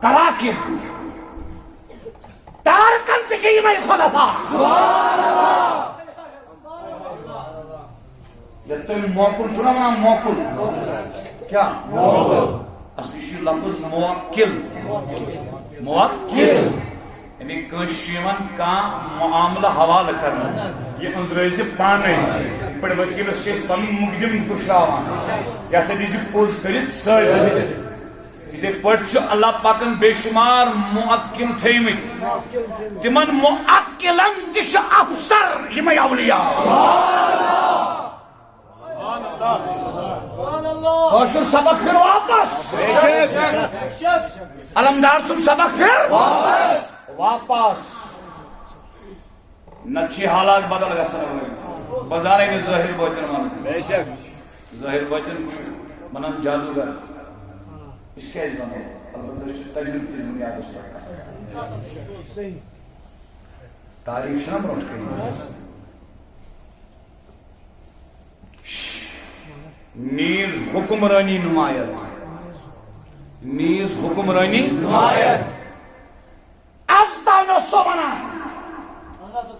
کواکب۔ تارکن تہِ چھِ یِمے خلفا۔ یتھ تُہۍ موکُل چھِو نا ونان، موکُل۔ کیٛاہ؟ موکُل۔ اصلی چھُ یہِ لفظ موکِل۔ موکِل۔ یعنی کٲنٛسہِ چھُ یِوان کانٛہہ معاملہٕ حوالہٕ کرنہٕ، یہِ أنٛزرٲوۍ زِ پانے۔ یِتھ پٲٹھۍ ؤکیٖلس چھِ أسۍ پنُن مُقدِم پُشراوان، یہِ ہسا دیٖزِ پوٚز کٔرِتھ ثٲبت۔ یِتھے پٲٹھۍ چھُ اللہ پاکن بے شمار موکِل تھٲومٕتۍ۔ تِمن موکِلن تہِ چھُ افسر یِمے اولیاء۔ کٲشُر سبق پھِر واپس۔ علمدار سُنٛد سبق پھِر واپس۔ نتہٕ چھِ حالات بدل گژھن وٲلۍ۔ بہٕ زانَے نہٕ ظٲہِر بٲطِن وَنُن۔ بے شک۔ ظٲہِر بٲطِن چھُ وَنان جادوگر۔ أسۍ کیٛازِ وَنو؟ البتہ أسۍ چھِ تجربہٕ کِس بُنیادَس پٮ۪ٹھ کَتھ کران۔ تاریخ چھِنہ برونٛٹھ کَنہِ۔ شش۔ نیز حکمرانی نمایت۔ نیز حکمرانی نمایت۔ از تام اوس سُہ ونان،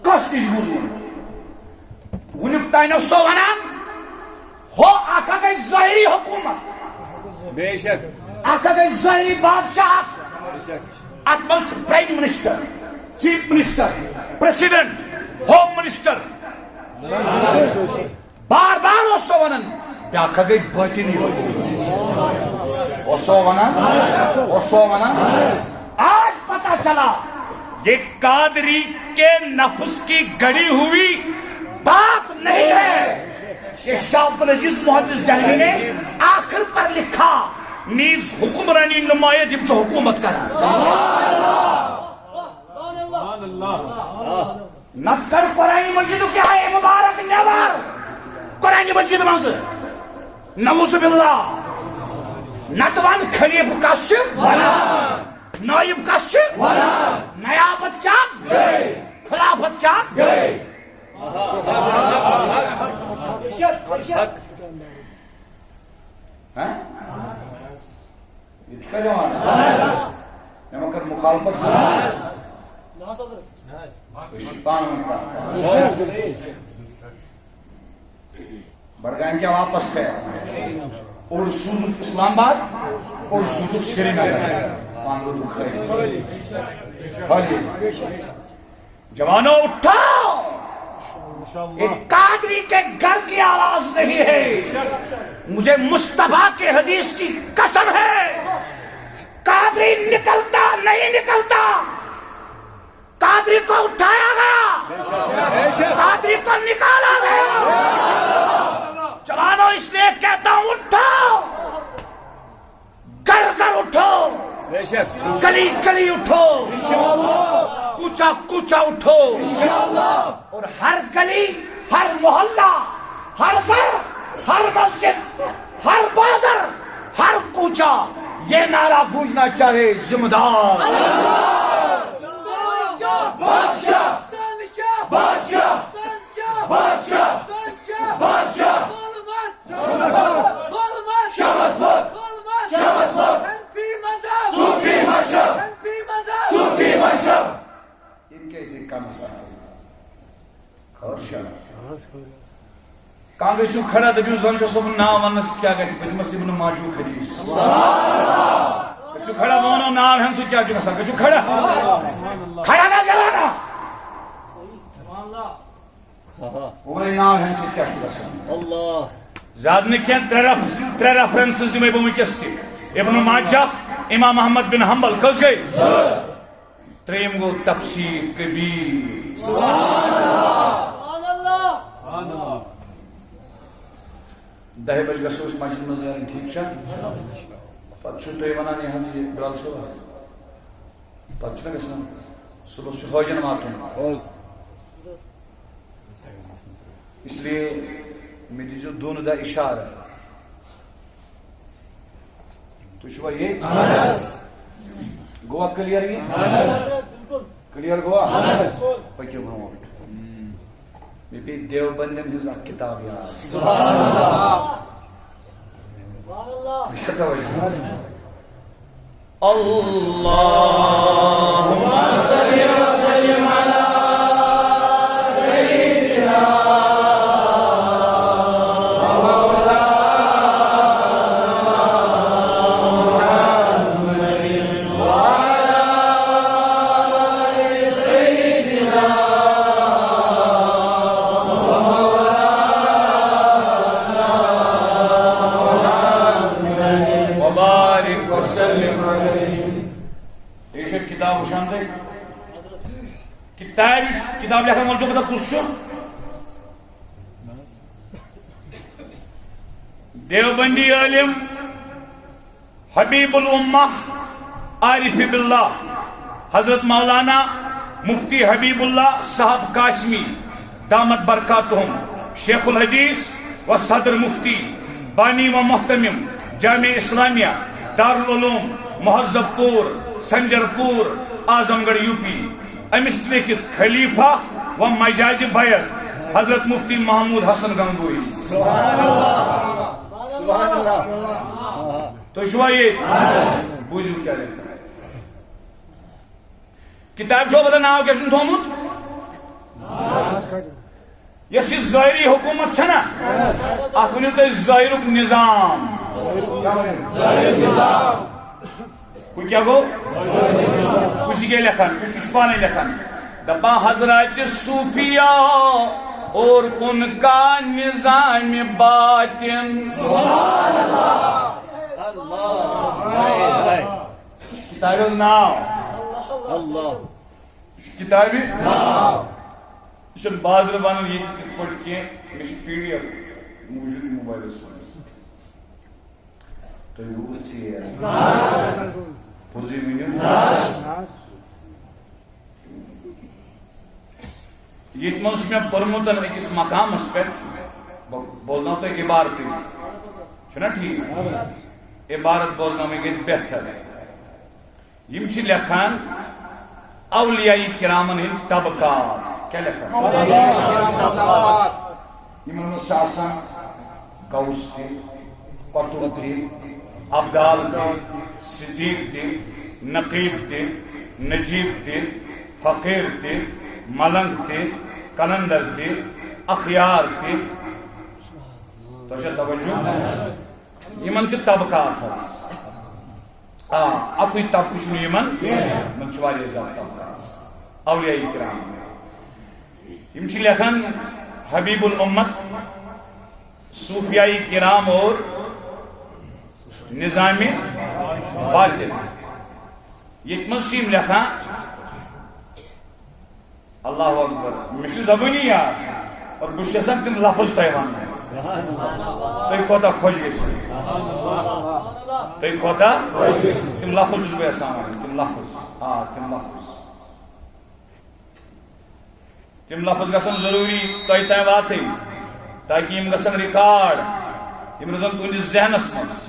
کٲشرِچ موضوع۔ وُنیُک تام اوس سُہ ونان، ہو اکھ ہا گٔے ظٲہری حکومت۔ بے شک۔ اکھ ہا گٔے ظٲہری بادشاہت۔ بے شک۔ اتھ منٛز چھُ prime minister, chief minister, president, home minister. بار بار اوس سُہ ونان، بیاکھ ہا گٔے باطنی حکومت۔ اوس سُہ ونان، اوس سُہ ونان۔ آج پتہ چلا، یہ قادری کے نفس کی گڑی ہوئی بات نہیں ہے۔ یہ شاہ عبدالعزیز محدث دہلوی نے آخر پر لکھا، نیز حکمرانی نمایت، یِم چھِ حکومت کران۔ نتہٕ کر قرآن مجیدُک یہِ آیے مبارک نٮ۪بر۔ قرآن مجید منٛز، نعوذ باللہ۔ نتہٕ وَن خلیفہٕ کس چھِ ونان، نٲیِب کس چھِ ونان، نیابت کیا گٔے، خلافت کیا گٔے۔ ہاں؟ یہِ چھُ کَتہِ وَنان؟ مےٚ ما کٔر مُخالفت؟ أسۍ چھِ پانہٕ ؤنۍ کَتھ کران۔ بڈگام کیا واپس پھیرا؟ اوٚڑ سوٗزُکھ اسلام آباد، اوٚڑ سوٗزُکھ سرینگر۔ پانہٕ ؤنۍ خٲلی۔ خٲلی۔ جوانو، اٹھو! یہ قادری کے گھر کی آواز نہیں ہے، مجھے مصطفیٰ کے حدیث کی قسم ہے۔ قادری نکلتا نہیں نکلتا، قادری کو اٹھایا گیا، قادری کو نکالا گیا۔ جوانو، اس لیے کہتا ہوں، اٹھو! گھر گھر اٹھو، بے شک۔ گلی گلی اٹھو، انشاءاللہ۔ کوچہ کوچہ اٹھو، انشاءاللہ۔ اور ہر گلی، ہر محلہ، ہر گھر، ہر مسجد، ہر بازار، ہر کوچہ یہ نعرہ گونجنا چاہے، ذمہ دار۔ بادشاہ، بادشاہ، بادشاہ، بادشاہ، بادشاہ، بادشاہ۔ شمس مت، شمس مت، شمس مت۔ حنفی مذہب، صوفی مذہب، حنفی مذہب، صوفی مذہب۔ یِم کیٛازِ لٔگۍ کَنَس اَتھٕ؟ خٲر چھا؟ کانٛہہ گٔژھِو کھڑا، دٔپِو، زَن چھُ صٲبُن ناو وَننَس کیٛاہ گژھِ؟ بہٕ دِمَس ابن ماجُک حدیث۔ گٔژھِو کھڑا، بہٕ وَنو ناو ہٮ۪نہٕ سۭتۍ کیٛاہ چھُ گژھان۔ گٔژھِو کھڑا۔ کھڑا گژھِ وَنان۔ وۄنۍ ناو ہٮ۪نہٕ سۭتۍ کیٛاہ چھُ گژھان؟ اللہ۔ زیادٕ نہٕ کینٛہہ، ترٛےٚ رف-، ترٛےٚ ریفرنسز دِمے بہٕ وٕنکیٚس تہِ۔ ابن ماجہ، امام احمد بن حنبل، کٔژ گٔے؟ زٕ۔ ترٛیٚیِم گوٚو تفسیر کبیر۔ سبحان اللہ۔ دَہہِ بجہِ گژھو أسۍ مسجد منٛز نیرٕنۍ، ٹھیٖک چھا؟ پتہٕ چھُو تُہۍ وَنان، یہِ حظ یہِ بِلال صٲب حظ۔ پتہٕ چھُنہ گژھان، صُبحس چھُ حٲجن واتُن۔ حٲج۔ اس لیے مےٚ دیٖزیو دۄن دۄہ اِشارٕ۔ تُہۍ چھِوا ییٚتہِ؟ اہن حظ۔ گوٚوا کلیر یہِ؟ اہن حظ۔ کلیر گوٚوا؟ اہن حظ۔ پٔکِو برونٛٹھ۔ مےٚ پیٚیہِ دیوبندٮ۪ن ہٕنٛز اکھ کِتاب یاد۔ سبحان اللہ۔ سبحان اللہ۔ وٕچھ توجہ۔ اللهم صل وسلم على سيدنا وعلى آل سيدنا وبارك وسلم عليه۔ یہِ چھِ کِتاب وٕچھان تُہۍ؟ کِتاب، کِتاب لیکھن وول چھُ پتہ کُس چھُ؟ دیوبندی عٲلِم، حبیب الامہ، عارف باللہ، حضرت مولانا مفتی حبیب اللہ صاحب قاسمی، دامت برکاتہم، شیخ الحدیث و صدر مفتی، بانی و مہتمم جامع اسلامیہ، دارالعلوم، مہذب پور، سنجر پور، اعظم گڑھ، یو پی۔ أمِس لیکھِتھ خلیفہ و مجازِ بیعت، حضرت مفتی محمود حسن گنگوہی۔ تُہۍ چھِوا ییٚتہِ؟ بوٗزِو کیٛاہ لیکھان۔ کتابہِ چھُوا پتہ ناو کیٛاہ چھُن تھوٚومُت؟ یۄس یہِ ظٲہری حکوٗمت چھَنا، اَتھ ؤنِو تُہۍ ظٲہرُک نظام۔ ہُہ کیٛاہ گوٚو؟ کُس یہِ کیٛاہ لیکھان؟ یہِ چھُ پانَے لیکھان۔ دَپان حضرات صوفیہ اور ان کا نظام باطن۔ کتابہِ ہُنٛد ناو۔ اللہ۔ یہِ چھُ کِتابہِ ناو۔ یہِ چھُنہٕ بازرٕ بَنان ییٚتہِ تِتھ پٲٹھۍ کینٛہہ۔ مےٚ چھُ پی ڈی ایف موٗجوٗد یہِ موبایلَس منٛز۔ تُہۍ گوٚوٕ ژیر۔ پوٚزُے ؤنِو۔ ییٚتہِ منٛز چھُ مےٚ پوٚرمُت أکِس مقامَس پٮ۪ٹھ، بہٕ بوزناو تۄہہِ عبارتٕے۔ چھُنہ ٹھیٖک؟ عبارت بوزناوٕنۍ گژھِ بہتر۔ یِم چھِ لیکھان اولیاء کرامن ہٕنٛدۍ طبقات۔ کیٛاہ لیکھان؟ یِمن منٛز چھِ آسان غوث تہِ، قطب تہِ، ابدال تہِ، صدیق تہِ، نقیب تہِ، نجیب تہِ، فقیر تہِ، ملنگ تہِ، قلندر تہِ، اخیار تہِ۔ تۄہہِ چھا توجہ؟ یِمن چھِ طبقات حظ۔ آ، اَکُے طبقہٕ چھُنہٕ یِمن کینٛہہ۔ یِمن چھِ واریاہ زیادٕ طبقات۔ اولیاء کرام۔ یِم چھِ لیکھان حبیب الامت، صوفیاء کرام اور نظام باطن۔ ییٚتہِ منٛز چھِ یِم لیکھان، اللہ اکبر، مےٚ چھُ زبٲنی یاد، اور بہٕ چھُس یژھان تِم لفظ تۄہہِ وَنٕنۍ۔ تُہۍ کوتاہ خۄش گٔژھِو۔ تُہۍ کوتاہ خۄش گٔژھِو۔ تِم لفظ چھُس بہٕ یژھان وَنٕنۍ، تِم لفظ۔ آ، تِم لفظ۔ تِم لفظ گژھن ضروٗری تۄہہِ تام واتٕنۍ، تاکہِ یِم گژھن ریکارڈ، یِم روزن تُہنٛدِس ذہنس منٛز،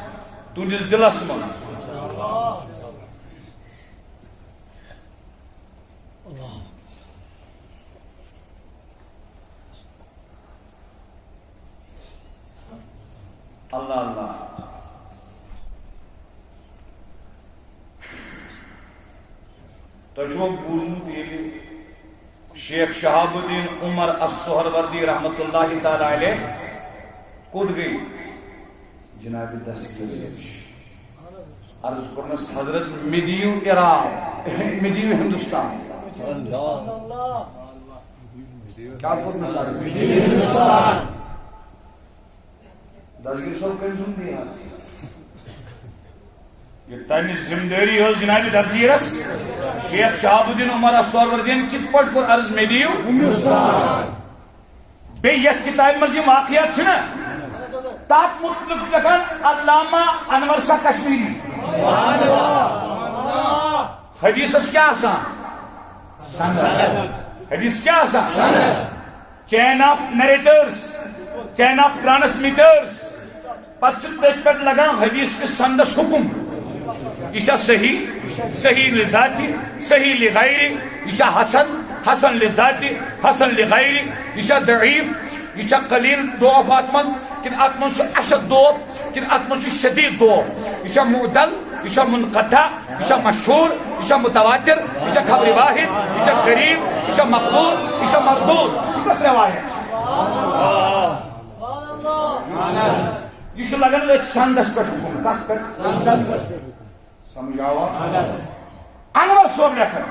تُہنٛدِس دِلس منٛز۔ اللہ اللہ۔ تۄہہِ چھُوا بوٗزمُت ییٚلہِ شیخ شہاب الدین عمر السہروردی رحمۃ اللہ تعالی علیہ کوٚت گٔے؟ جناب دستگیر۔ عرض کوٚرنس، حضرت، مےٚ دِیِو عراق، مےٚ دِیِو ہندوستان۔ کیٛاہ کوٚرنس عرض؟ مےٚ دِیِو ہندوستان۔ دستگیر صٲب کٔمۍ سُنٛد دی حظ؟ یہِ تَمِچ ذمہٕ دٲری ٲس جناب دستگیرس۔ شیخ شہاب الدین عمر السہروردین کِتھ پٲٹھۍ کوٚر عرض، مےٚ دِیِو ہندوستان؟ بیٚیہِ یتھ کتابہِ منٛز یِم واقعات چھِنہ، تتھ مُتعلق چھُ لیکھان علامہ انور شاہ کشمیری۔ حدیثس کیٛاہ آسان؟ سند۔ حدیث کیٛاہ آسان؟ سند۔ Chain of narrators, chain of transmitters. پتہٕ چھُ تٔتھۍ پٮ۪ٹھ لگان حدیث کِس سندس حکم۔ یہِ چھا صحیح؟ صحیح لذاتی، صحیح لغیری۔ یہِ چھا حسن؟ حسن لذاتی، حسن لغیری۔ یہِ چھا ضعیف؟ یہِ چھا قلیل ضعف اتھ منٛز؟ کِنہٕ اتھ منٛز چھُ اشد ضعف؟ کِنہٕ اتھ منٛز چھُ شدید ضعف؟ یہِ چھا معدل؟ یہِ چھا منقطع؟ یہِ چھا مشہوٗر؟ یہِ چھا متواتر؟ یہِ چھا خبر واحد؟ یہِ چھا غریب؟ یہِ چھا مقبول؟ یہِ چھا مردود؟ یہِ کۄس روایت چھِ؟ یہِ چھُ لگان أتھۍ سندس پٮ۪ٹھ حُکُم۔ کتھ پٮ۪ٹھ؟ سمجھ آوا؟ انور صٲب لیکھان،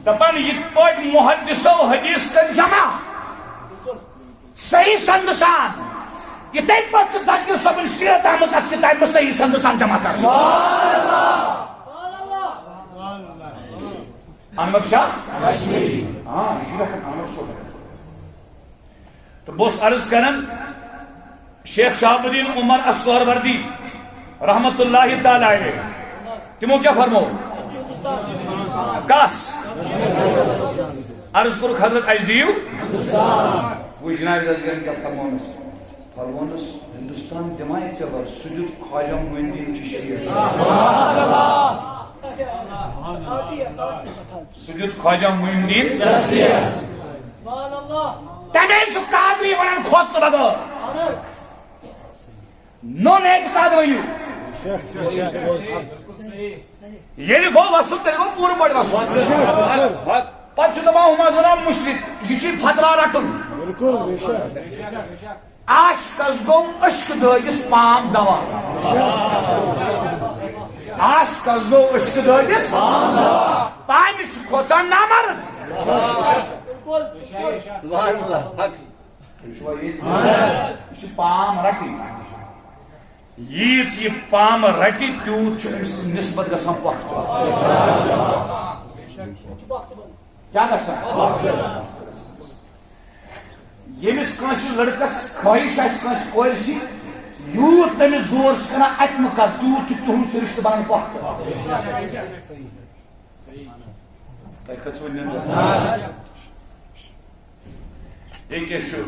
دپان، یِتھ پٲٹھۍ محدثو حدیث کٔر جمع صحیح سند سان، یِتھے پٲٹھۍ چھُ دستگیر صٲبن سیرت آمٕژ اتھ کتابہِ منٛز صحیح سند سان جمع کرنہٕ۔ انور شاہ؟ آ، یہِ چھُ لیکھان انور صٲب۔ تہٕ بہٕ اوسُس عرض کران، شیخ شہاب الدین عمر السہروردی رحمۃ اللہ تعالی علیہ، تِمو کیٛاہ فرموو؟ کس؟ عرض کوٚرُکھ، حضرت، اَسہِ دِیِو۔ وٕچھ جناب دستگیرن کیٛاہ فرموونَس؟ فرموونَس، ہندوستان دِمے ژےٚ بہٕ، سُہ دیُت خواجہ معین الدین چشتیَس۔ سُہ دیُت خواجہ معین الدین۔ تَمے چھُ قادری وَنان کھوژنہٕ بغٲر۔ نوٚن اعتقاد ؤنِو۔ ییٚلہِ گوٚو وَسُن، تیٚلہِ گوٚو پوٗرٕ پٲٹھۍ وَسُن۔ پَتہٕ چھُ دَپان ہُم حظ وَنان مُشرِک، یہِ چھُے فتوا رَٹُن۔ بالکل، بے شک۔ عاشقس گوٚو عشق دٲدِس پام دوا۔ عاشقس گوٚو عشق دٲدِس پام دوا۔ پامہِ چھُ کھوژان نامرد۔ سبحان اللہ، حق۔ تُہۍ چھِوا ییٚتہِ؟ یہِ چھُ پام رَٹٕنۍ۔ ییٖژ یہِ پام رَٹہِ، تیوٗت چھُ أمۍ سٕنٛز نسبت گژھان پۄختہٕ۔ کیٛاہ گژھان؟ ییٚمِس کٲنٛسہِ لٔڑکَس خٲہِش آسہِ کٲنٛسہِ کورِ سۭتۍ، یوٗت تٔمِس زور چھُ کران اَتہِ مہٕ کر، تیوٗت چھُ تِہُنٛد سُہ رِشتہٕ بَنان پۄختہٕ۔ تۄہہِ کھٔژوٕ نِندٕر؟ یہِ کیٛاہ چھُ؟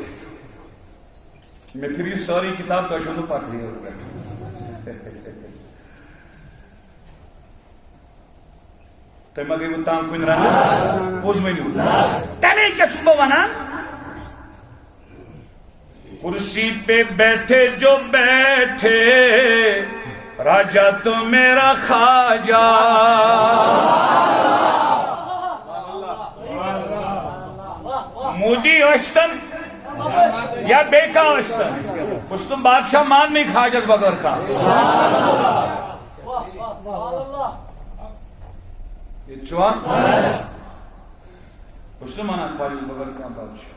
مےٚ پھِر یہِ سٲرٕے کِتاب، تۄہہِ چھو نہٕ پَتہٕے یوت پٮ۪ٹھ۔ تُہۍ ما گٔیوٕ تنگ کُنہِ رنگہٕ؟ پوٚز ؤنِو۔ تَمے کیٛاہ چھُس بہٕ وَنان؟ کرسی پہ بیٹھے جو بیٹھے، راجا تو میرا خواجہ۔ مودی ٲسۍتن یا بیٚیہِ کانٛہہ ٲسۍتن، بہٕ چھُس نہٕ بادشاہ ماننٕے خواجس بغٲر کانٛہہ۔ ییٚتہِ چھُوا؟ بہٕ چھُس نہٕ مانان خواجس بغٲر کانٛہہ بادشاہ۔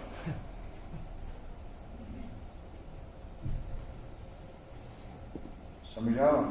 سمجھ آو؟